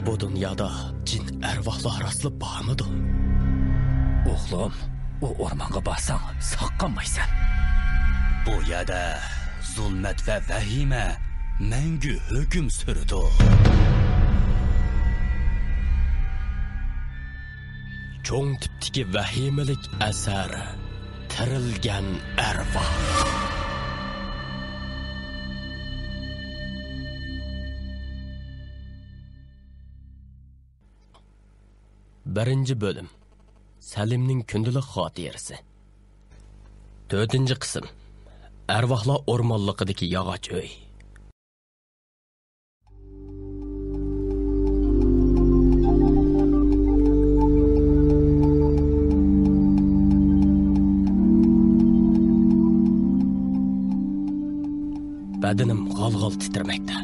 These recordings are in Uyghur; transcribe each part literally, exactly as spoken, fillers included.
بۇ دۇنيادا جىن ئەرۋاھلار راستلا بارمىدۇ؟ ئوغلۇم، ئۇ ئورمانغا بارساڭ، ساق قالمايسەن. بۇ يەردە زۇلمەت ۋە ۋەھىمە مەڭگۈ ھۆكۈم سۈرىدۇ. چوڭ تىپتىكى ۋەھىمىلىك ئەسەر، تىرىلگەن ئەرۋاھ. بىرىنچى بۆلۈم. سەلىمنىڭ كۈندىلىك خاتىرىسى. تۆتىنچى قىسىم. ئەرۋاھلار ئورمانلىقىدىكى ياغاچ ئۆي. بەدىنىم غال-غال تىترىمەكتە.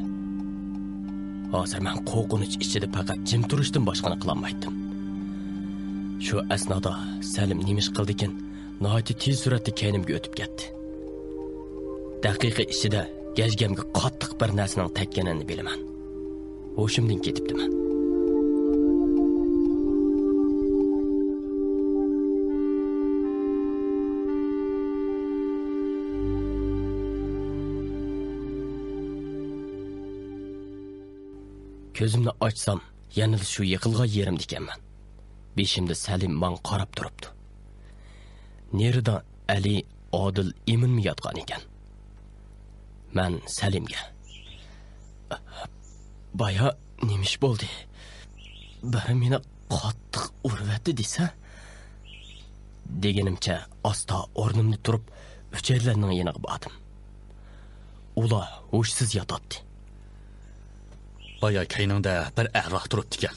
ھازىر مەن قورقۇنچ ئىچىدە پەقەت جىم تۇرۇشتىن باشقىنى قىلالمايتتىم. شۇ ئەسنادا سەلىم نېمە ئىش قىلدىكىن، ناھايىتى تېز سۈرئەتتە كەينىمگە ئۆتۈپ كەتتى. دەقىقە ئىچىدە گەجگەمگە قاتتىق بىر نەرسىنىڭ تەگكىنىنى بىلىمەن. ھوشۇمدىن كېتىپتىمەن. كۆزۈمنى ئاچسام، يەنىلا شۇ يىقىلغان يېرىمدىكەنمەن. بېشىمدا سەلىم ماڭا قاراپ تۇرۇپتۇ. نېرىدا ئەلى، ئادىل، ئىمىنمۇ ياتقان ئىكەن. مەن سەلىمگە، «بايا نېمە ئىش بولدى؟ بىرى مېنى قاتتىق ئۇرۇۋەتتى دېسە؟» دېگىنىمچە ئاستا ئورنۇمدىن تۇرۇپ، ئۈچەيلەننىڭ يېنىغا باردىم. ئۇلار ھوشسىز ياتاتتى. «بايا كەينىڭدە بىر ئەرۋاھ تۇرۇپتىكەن.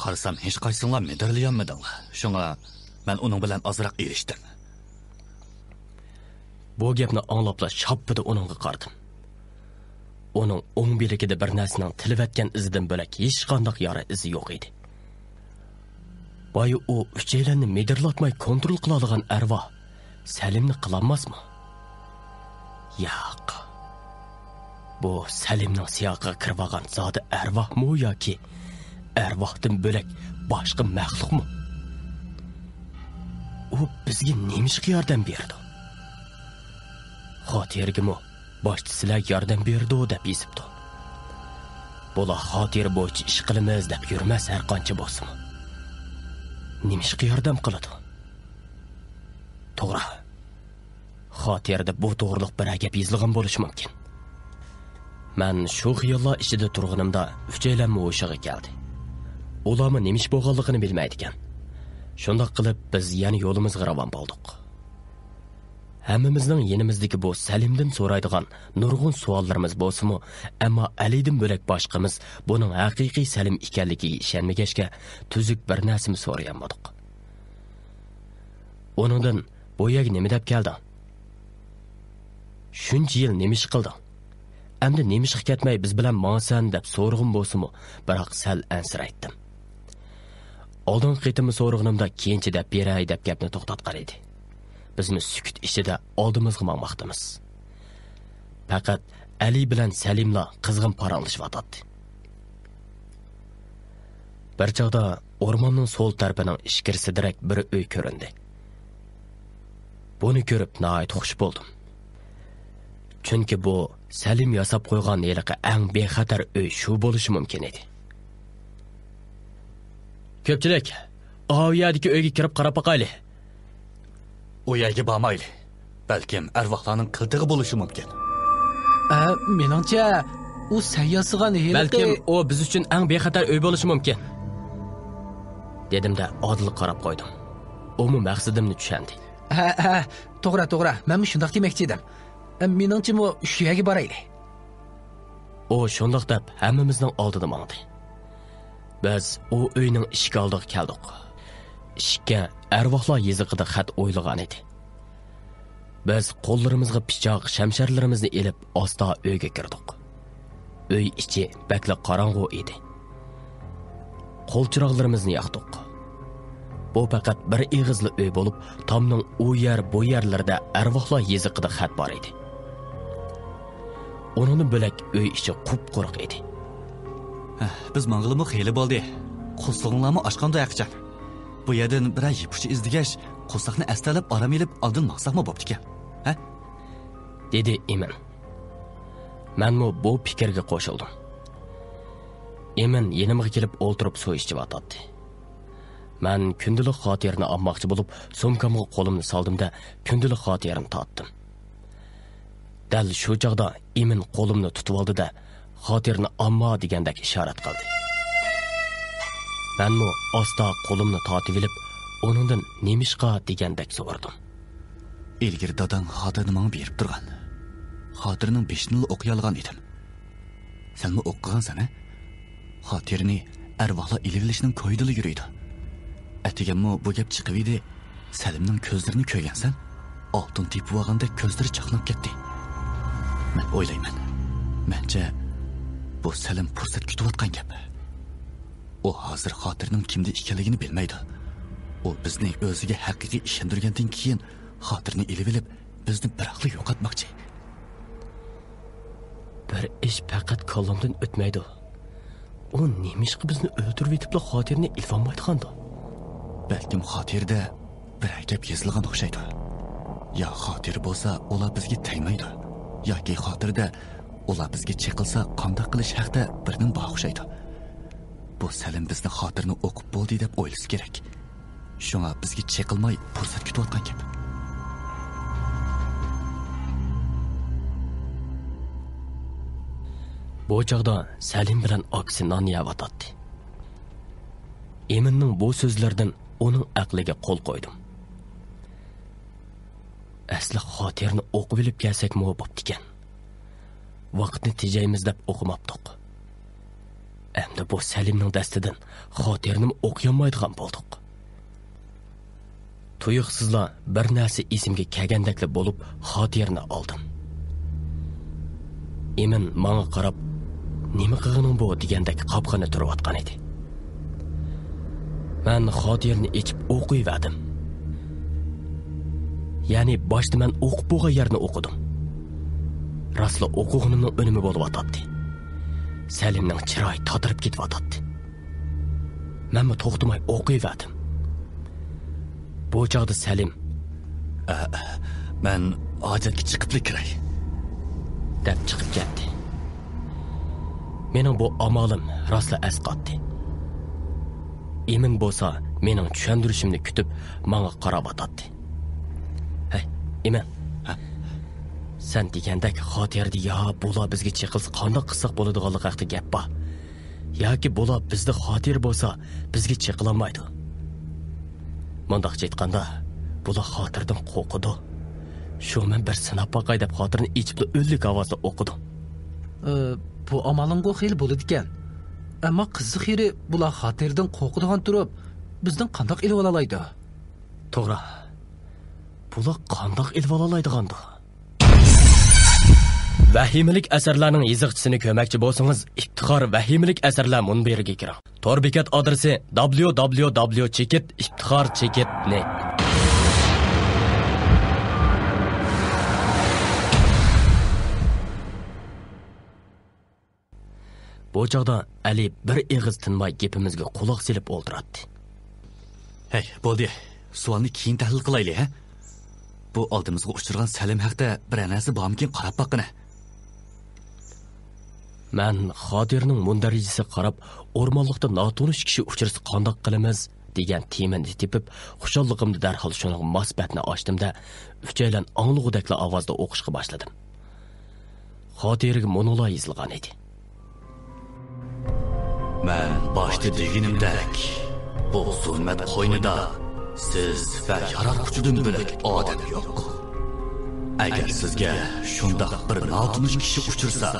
قارىسام، ھېچقايسىڭلار مىدىرلىيالمىدىڭلار. شۇڭا مەن ئۇنىڭ بىلەن ئازراق ئېلىشتىم.» بۇ گەپنى ئاڭلاپلا شاپپىدە ئۇنىڭغا قارىدىم. ئۇنىڭ ئوڭ بىلىكىدە بىر نەرسىنىڭ تىلىۋەتكەن ئىزىدىن بۆلەك ھېچقانداق يارا ئىزى يوق ئىدى. بايا ئۇ ئۈچەيلەننى مىدىرلاتماي كونترول قىلالىغان ئەرۋاھ سەلىمنى قىلالماسمۇ؟ ياق. بۇ سەلىمنىڭ سىياقىغا كىرىۋالغان زادى ئەرۋاھمۇ ياكى ئەرۋاھتىن بۆلەك باشقا مەخلۇقمۇ؟ ئۇ بىزگە نېمىشقا ياردەم بېرىدۇ؟ خاتىرىگىمۇ باشتا سىلەر ياردەم بېرىدۇ دەپ يېزىپتۇ. بۇلار خاتىرە بويىچە ئىش قىلىمىز دەپ يۈرمەس ھەرقانچە بولسىمۇ. نېمىشقا ياردەم قىلىدۇ؟ توغرا. خاتىرىدە بۇ توغرۇلۇق بىرەر گەپ يېزىلغان بولۇشى مۇمكىن. مەن شۇ خىياللار ئىچىدە تۇرغىنىمدا ئۈچەيلەنمۇ ھوشىغا كەلدى. ئۇلارمۇ نېمە ئىش بولغانلىقىنى بىلمەيدىكەن. شۇنداق قىلىپ بىز يەنە يولىمىزغا راۋان بولدۇق. ھەممىمىزنىڭ يېنىمىزدىكى بۇ سەلىمدىن سورايدىغان نۇرغۇن سوئاللىرىمىز بولسىمۇ، ئەمما ئەلىدىن بۆلەك باشقىمىز بۇنىڭ ھەقىقىي سەلىم ئىكەنلىكىگە ئىشەنمىگەچكە، تۈزۈك بىر نەرسىمۇ سورىيالمىدۇق. ئۇنىڭدىن، «بۇ يەرگە نېمە دەپ كەلدىڭ؟ شۇنچە يىل نېمە ئىش قىلدىڭ؟ ئەمدى نېمە ئىشقا كەتمەي بىز بىلەن ماڭىسەن؟» دەپ سورىغۇم بولسىمۇ، بىراق سەل ئەنسىرەيتتىم. ئالدىنقى قېتىممۇ سورىغىنىمدا، «كېيىنچە دەپ بېرەي» دەپ گەپنى توختاتقان ئىدى. بىزمۇ سۈكۈت ئىچىدە ئالدىمىزغا ماڭماقتىمىز. پەقەت ئەلى بىلەن سەلىملا قىزغىن پاراڭلىشىۋاتاتتى. بىر چاغدا ئورماننىڭ سول تەرىپىنىڭ ئىچكىرىسىدىرەك بىر ئۆي كۆرۈندى. بۇنى كۆرۈپ ناھايىتى خۇش بولدۇم. چۈنكى بۇ سەلىم ياساپ قويغان ھېلىقى ئەڭ بىخەتەر ئۆي شۇ بولۇشى مۇمكىن ئىدى. «كۆپچىلىك، ئاۋۇ يەردىكى ئۆيگە كىرىپ قاراپ باقايلى.» «ئۇ يەرگە بارمايلى. بەلكىم ئەرۋاھلارنىڭ قىلتىقى بولۇشى مۇمكىن.» «ئە، مېنىڭچە، ئۇ سەن ياسىغان ھېلىقى...» «بەلكىم ئۇ بىز ئۈچۈن ئەڭ بىخەتەر ئۆي بولۇشى مۇمكىن.» دېدىم-دە، ئادىلغا قاراپ قويدۇم. ئۇمۇ مەقسىتىمنى چۈشەندى. «ھە، ھە، توغرا، توغرا. مەنمۇ شۇنداق دېمەكچى ئىدىم. ئە، مېنىڭچىمۇ شۇ يەرگە بارايلى.» ئۇ شۇنداق دەپ ھەممىمىزنىڭ ئالدىدا ماڭدى. بىز ئۇ ئۆينىڭ ئىشىك ئالدىغا كەلدۇق. ئىشىككە ئەرۋاھلار يېزىقىدا خەت ئويۇلغان ئىدى. بىز قوللىرىمىزغا پىچاق، شەمشەرلىرىمىزنى ئېلىپ ئاستا ئۆيگە كىردۇق. ئۆي ئىچى بەكلا قاراڭغۇ ئىدى. قول چىراغلىرىمىزنى ياقتۇق. بۇ پەقەت بىر ئېغىزلا ئۆي بولۇپ، تامنىڭ ئۇ يەر، بۇ يەرلىرىدە ئەرۋاھلار يېزىقىدا خەت بار ئىدى. ئۇنىڭدىن بۆلەك ئۆي ئىچى قۇپقۇرۇق ئىدى. بىز ماڭغىلىمۇ خېلى بولدى. قورسىقىڭلارمۇ ئاچقاندۇ ھەقىچان. بۇ يەردىن بىرەر يىپ ئۇچى ئىزدىگەچ، قورساقنى ئەستەلەپ ئارام ئېلىپ ئاندىن ماڭساقمۇ بوپتىكەن. ھە؟ دېدى ئىمىن. مەنمۇ بۇ پىكىرگە قوشۇلدۇم. ئىمىن يېنىمغا كېلىپ ئولتۇرۇپ سۇ ئىچىۋاتاتتى. مەن كۈندىلىك خاتىرىنى ئالماقچى بولۇپ، سومكامغا قولۇمنى سالدىم-دە، كۈندىلىك خاتىرىنى تارتتىم. دەل شۇ چاغدا ئىمىن قولۇمنى تۇتۇۋالدى-دە، خاتىرىنى ئالما دېگەندەك ئىشارەت قىلدى. مەنمۇ ئاستا قولۇمنى تارتىۋېلىپ، ئۇنىڭدىن نېمىشقا دېگەندەك سورىدىم. ئىلگىرى داداڭ خاتىرىنى ماڭا بېرىپ تۇرغان. خاتىرىنىڭ بېشىنىلا ئوقۇيالىغان ئىدىم. سەنمۇ ئوقۇغانسەن، ھە؟ خاتىرىنى ئەرۋاھلار ئېلىۋېلىشنىڭ كويىدىلا يۈرىدۇ. ئەتىگەنمۇ بۇ گەپ چىقىۋىدى. سەلىمنىڭ كۆزلىرىنى كۆرگەنسەن؟ ئالتۇن تېپىۋالغاندەك كۆزلىرى چاقناپ كەتتى. مەن ئويلايمەن. مەنچە، بۇ سەلىم پۇرسەت كۈتۈۋاتقان گەپ. ئۇ ھازىر خاتىرىنىڭ كىمدە ئىكەنلىكىنى بىلمەيدۇ. ئۇ بىزنى ئۆزىگە ھەقىقىي ئىشەندۈرگەندىن كېيىن، خاتىرىنى ئېلىۋېلىپ، بىزنى بىراقلا يوقاتماقچى. بىر ئىش پەقەت كاللامدىن ئۆتمەيدۇ. ئۇ نېمىشقا بىزنى ئۆلتۈرۈۋېتىپلا خاتىرىنى ئېلىۋالمايدىغاندۇ؟ بەلكىم خاتىرىدە بىرەر گەپ يېزىلغان ئوخشايدۇ. يا خاتىرە بولسا ئۇلار بىزگە تەگمەيدۇ. ياكى خاتىرىدە ئۇلار بىزگە چېقىلسا قانداق قىلىش ھەقتە بىر نېمە بار ئوخشايدۇ. بۇ سەلىم بىزنى خاتىرىنى ئوقۇپ بولدى دەپ ئويلىسا كېرەك. شۇڭا بىزگە چېقىلماي پۇرسەت كۈتۈۋاتقان گەپ. بۇ چاغدا سەلىم بىلەن ئاكىسى نان يەۋاتاتتى. ئىمىننىڭ بۇ سۆزلىرىدىن ئۇنىڭ ئەقلىگە قول قويدۇم. ئەسلى خاتىرىنى ئوقۇۋېلىپ كەلسەكمۇ بوپتىكەن. ۋاقىتنى تېجەيمىز دەپ ئوقۇماپتۇق. ئەمدى بۇ سەلىمنىڭ دەستىدىن خاتىرىنىمۇ ئوقۇيالمايدىغان بولدۇق. تۇيۇقسىزلا بىر نەرسە ئېسىمگە كەلگەندەكلا بولۇپ، خاتىرىنى ئالدىم. ئىمىن ماڭا قاراپ، «نېمە قىلغىنىڭ بۇ؟» دېگەندەك قاپقىنى تۇرۇۋاتقان ئىدى. مەن خاتىرىنى ئېچىپ ئوقۇيۋەردىم. يەنى باشتا مەن ئوقۇپ بولغان يەرنى ئوقۇدۇم. راستلا ئوقۇغىنىمنىڭ ئۈنۈمى بولۇۋاتاتتى. سەلىمنىڭ چىرايى تاتىرىپ كېتىۋاتاتتى. مەنمۇ توختىماي ئوقۇيۋەردىم. بۇ چاغدا سەلىم، «ئە، مەن ھاجەتكە چىقىپلا كىرەي» دەپ چىقىپ كەتتى. مېنىڭ بۇ ئامالىم راستلا ئەسقاتتى. ئىمىن بولسا مېنىڭ چۈشەندۈرۈشۈمنى كۈتۈپ ماڭا قاراۋاتاتتى. «ھەي، ئىمىن، ھە؟ سەن دېگەندەك خاتىرىدە يا بۇلار بىزگە چېقىلسا قانداق قىلساق بولىدىغانلىقى ھەققىدە گەپ بار. ياكى بۇلار بىزدە خاتىرە بولسا، بىزگە چېقىلالمايدۇ. مۇنداقچە ئېيتقاندا، بۇلار خاتىرىدىن قورقىدۇ. شۇ مەن بىر سىناپ باقاي دەپ خاتىرىنى ئېچىپلا ئۈنلۈك ئاۋازدا ئوقۇدۇم.» ئى، بۇ ئامالىڭغۇ خېلى بولىدىكەن. ئەمما قىزىق يېرى، بۇلار خاتىرىدىن قورقىدىغان تۇرۇپ، بىزدىن قانداق ئېلىۋالالايدۇ؟ توغرا. بۇلار قانداق ئېلىۋالالايدىغاندۇ؟ ۋەھىمىلىك ئەسەرلەرنىڭ يېزىقچىسىنى كۆرمەكچى بولسىڭىز، ئىپتىخار ۋەھىمىلىك ئەسەرلەر مۇنبىرىگە كىرىڭ. تور بېكەت ئادرېسى: دابليۇ دابليۇ دابليۇ چېكىت ئىپتىخار چېكىت نېت. بۇ چاغدا ئەلى بىر ئېغىز تىنماي گېپىمىزگە قۇلاق سېلىپ ئولتۇراتتى. ھەي، بولدى. سوئالنى كېيىن تەھلىل قىلايلى، ھە؟ بۇ ئالدىمىزغا ئۇچرىغان سەلىم ھەقتە بىرەر نەرسە بارمىكىن، قاراپ باققىنە. مەن خاتىرىنىڭ مۇندەرىجىسىگە قاراپ، ئورمانلىقتا ناتونۇش كىشى ئۇچرىسا قانداق قىلىمىز دېگەن تېمىنى تېپىپ، خۇشاللىقىمدا دەرھال شۇنىڭغا ماس بەتنى ئاچتىم-دە، ئۈچەيلەن ئاڭلىغۇدەكلا ئاۋازدا ئوقۇشقا باشلىدىم. خاتىرىگە مۇنۇلار يېزىلغان ئىدى. مەن باشتا دېگىنىمدەك، بۇ زۇلمەت قوينىدا سىز ۋە ياراتقۇچىدىن بۆلەك ئادەم يوق. ئەگەر سىزگە شۇنداق بىر ناتونۇش كىشى ئۇچرىسا،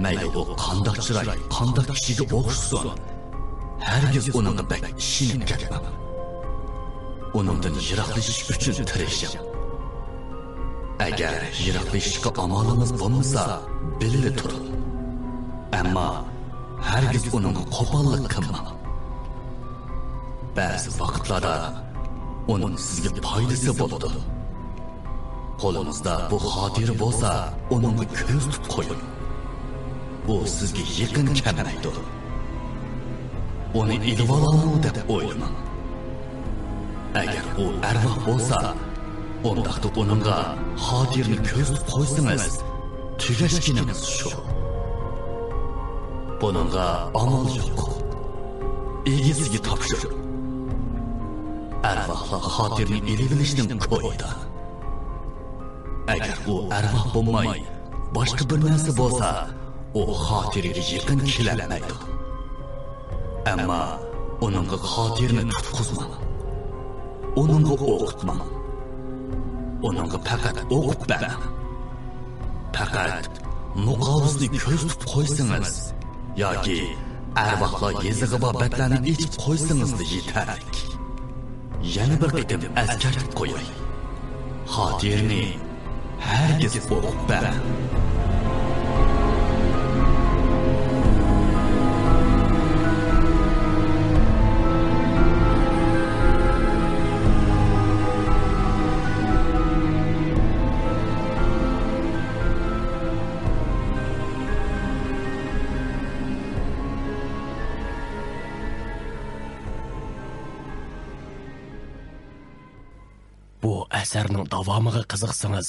مەيلى ئۇ قانداق چىراي، قانداق كىشىگە ئوخشىسۇن، ھەرگىز ئۇنىڭغا بەك ئىشىنىپ كەتمەڭ. ئۇنىڭدىن يىراقلىشىش ئۈچۈن تىرىشىڭ. ئەگەر يىراقلىشىشقا ئامالىڭىز بولمىسا، بىللە تۇرۇڭ. ئەمما ھەرگىز ئۇنىڭغا قوپاللىق قىلماڭ. بەزى ۋاقىتلاردا ئۇنىڭ سىزگە پايدىسى بولىدۇ. قولىڭىزدا بۇ خاتىرە بولسا، ئۇنىڭغا كۆز تۇتۇپ قويۇڭ. ئۇ سىزگە يېقىن كەلمەيدۇ. ئۇنى ئېلىۋالامۇ دەپ ئويلىماڭ. ئەگەر ئۇ ئەرۋاھ بولسا، ئۇنداقتا ئۇنىڭغا خاتىرىنى كۆرسىتىپ قويسىڭىز، تۈگەشكىنىڭىز شۇ. بۇنىڭغا ئامال يوق. ئىگىسىگە تاپشۇرۇڭ. ئەرۋاھلار خاتىرىنى ئېلىۋېلىشنىڭ كويىدا. ئەگەر ئۇ ئەرۋاھ بولماي، باشقا بىر نەرسە بولسا، ئۇ خاتىرىگە يېقىن كېلەلمەيدۇ. ئەمما ئۇنىڭغا خاتىرىنى تۇتقۇزماڭ. ئۇنىڭغا ئوقۇتماڭ. ئۇنىڭغا پەقەت ئوقۇپ بەرمەڭ. پەقەت مۇقاۋىسىنى كۆرسىتىپ قويسىڭىز ياكى ئەرۋاھلار يېزىغا بار بەتلەرنى ئېچىپ قويسىڭىزلا يېتەرلىك. يەنە بىر قېتىم ئەسكەرتىپ قوياي. خاتىرىنى ھەرگىز ئوقۇپ بەرمەڭ. بۇ ئەسەرنىڭ داۋامىغا قىزىقسىڭىز،